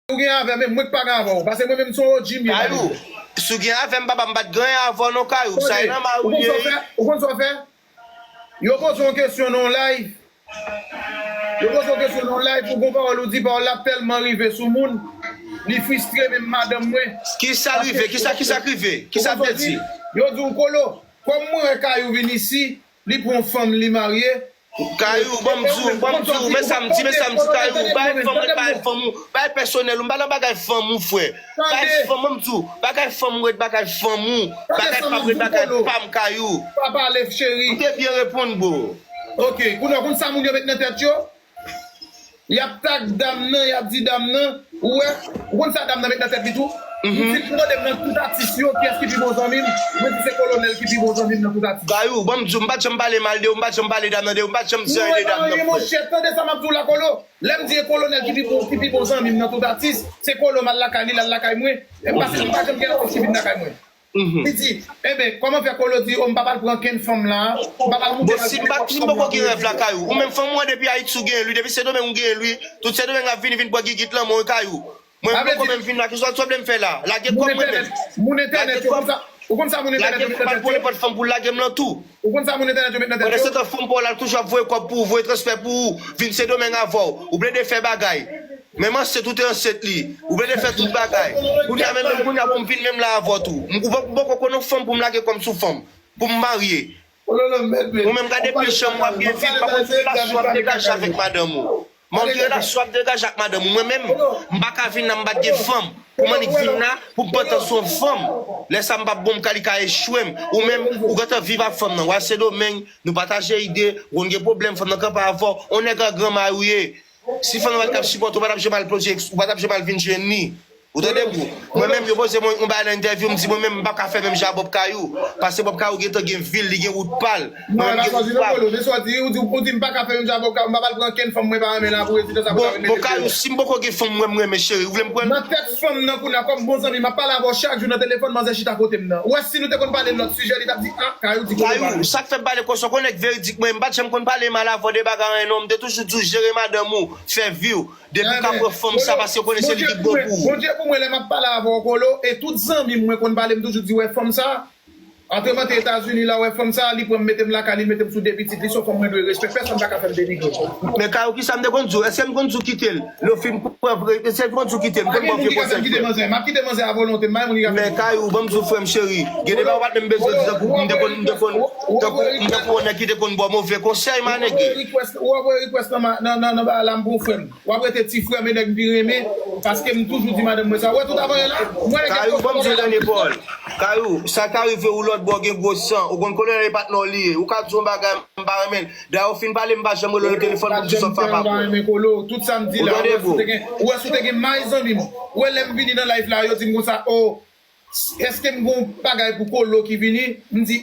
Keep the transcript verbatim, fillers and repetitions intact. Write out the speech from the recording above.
ou gen avè m, e mwen k pa gen avè w. Paske mwen menm se yon O G m ye. Kayou, si w gen avè m, papa, m pa t gen anyen avè w non, Kayou. Sa e nòmal ou ye. Ou konn sa w fè? Ou konn sa w fè? Yo poze yon kesyon nan yon live. Yo poze yon kesyon nan yon live, ou gon pawòl ou di, pawòl la tèlman rive sou moun, li fristre menm madanm mwen. Kisa rive? Kisa, kisa k rive? Kisa l te di? Yo di w, Kolo, kòm mwen wè Kayou vin isi, li pran yon fanm, li marye. Kayou, ban m di w, ban m di w, men sa m di, men sa m di, Kayou, bay fanm ou ret, bay fanm ou, bay pèsonèl ou, m pa nan bagay fanm ou, frè. Bay fanm, ban m di w, bagay fanm ou ret, bagay fanm ou, bagay pa m ret, bagay pa m, Kayou. Pa pale, cheri. M te byen reponn, bro. Ok, kounye a, ou konn sa moun yo met nan tèt yo? Y ap tag dam nan, y ap di dam nan, ou wè, ou konn sa dam nan met nan tèt li tou? Li di, li mande m nan tout atis yo, kiyès ki pi bon zanmi m? Mwen di se Kolonèl ki pi bon zanmi m nan tout atis. Kayou, ban m di w, m pa t janm pale mal de ou, m pa t janm pale dam nan de ou, m pa t janm di anyen de dam nan, frè. Monchè, tande sa m ap di w la, Kolo. Lè m di e Kolonèl ki pi bon, ki pi bon zanmi m nan tout atis, se Kolo m al lakay li, l al lakay mwen. E m pa, m pa janm gen atis ki vin lakay mwen. Li di, enben, kòman fè Kolo di, o, m p ap al pran kenn fanm la, m p ap al moute. Bon, si m pa, si m poko gen rèv lakay ou, ou menm fanm ou an depi Ayiti ou genyen li, depi Sendomeng ou genyen li, tout Sendomeng ap vini, vin pran gigit lanmò, Kayou. Mwen m poko menm vin la, kisa w vle m fè la? Lage kòb mwen menm. Moun entènèt yo, ou konn sa, ou konn sa moun entènèt yo met nan tèt yo? Lage kòb, al pran nenpòt fanm pou l lage m lan tou. Ou konn sa moun entènèt yo met nan tèt yo? Pandan se tan fanm pa w la toujou ap voye kòb pou ou, voye transfè pou ou, vin Sendomeng avè w. Ou plede fè bagay. Menm ansent ou te ansent li. Ou plede fè tout bagay. Kounye a menm, menm kounye a pou m vin menm la avè w tou. M, ou poko, poko konn yon fanm pou m lage kòb sou fanm. Pou m marye. Ou menm gade pi janm w ap gen vil, pa konn ki relasyon w ap degaje avèk madanm ou. Mwen ki relasyon w ap degaje ak madanm ou. Mwen menm, m pa ka vin la m pa t gen fanm. Pou m annik vin la, pou m pantan sou yon fanm. Lè sa m p ap bon, m ka li ka echwe m. Ou menm, ou gentan viv ak fanm nan. W al Sendomeng, nou pataje ide, ou konn gen pwoblèm, fanm nan kanpe avè w. On nèg an granmay ou ye. Si fanm nan pa t k ap sipòte w, ou pa t ap janm al ploje, ou pa t ap janm al vin jwenn li. Ou tande, bro? Mwen menm, yo poze mwen yon bagay nan entèvyou, m di mwen menm, m p ap ka fè menm jan a Bob Kayou. Paske Bob Kayou gentan gen vil, li gen wout pa l. Mwen menm, m gen wout pa m. Ou di, ou di m pa ka fè menm jan a Bob Kayou, m p ap al pran kenn fanm mwen pa renmen la pou rezilta sa pou ta renmen. Bon, Kayou, si m poko gen fanm mwen, m renmen, cheri, ou vle m pran l? Nan tèt fanm nan kounye a, kòm bon zanmi, m ap pale avè w chak jou nan telefòn, manzè chita kote m nan. Ou wè si nou te konn pale lòt sijè, li t ap di, a, Kayou di kote m pale. Kayou, sa k fè m pale konsa, w konnen k veridik mwen, m pa t janm konn pale mal avè w de bagay anyen non, m te toujou di w jere madanm ou, fè vi w. Depi w ka pran fanm sa, paske w konnen se li ki bon pou ou. Bondye pou mwen, lè m ap pale avè w, Kolo, e tout zanmi m mwen konn pale, m toujou di, wè fanm sa, antreman te Etazini la, wè fanm sa, li pran m mete m lakay li, li mete m sou de pitit li, se yon fanm mwen dwe respè, pèsonn pa ka fè m denigre l. Men Kayou, kisa m te konn di w? Èske m konn di w kite l? Lè w fin pran vre, èske m konn di w kite l? M konn ba w vye konsèy, frè. M ap kite manzè a volonte, m pa gen moun ki ka fè m. Men Kayou, ban m di w, frè m cheri, gen de bagay ou pa t menm bezwen di, tankou m te konn, m te konn, tankou m te konn yon nèg ki te konn ba w move konsèy, manege. Ou ap wè request nan, nan, nan, nan bagay la, m pou frè m. W ap rete ti frè m e nèg m pi renmen, paske m toujou di madanm mwen sa. Ou wè tout avan yè la, m wè nèg ap Kayou, ban m di w dènye pawòl. Kayou, sa ka rive ou lòt bò gen gwo san, ou konn Kolonèl e patnè w li ye. Ou ka di yon bagay m pa renmen l. Dayè, ou fin pale, m pa janm rele w nan telefòn pou m di sa w fè pa bon. Ou tande, bro? Ou wè si w te gen, ou wè si w te gen may zanmi m. Ou wè lè m vini nan live la, yo di m konsa, o, èske m gon bagay pou Kolo ki vini? M di,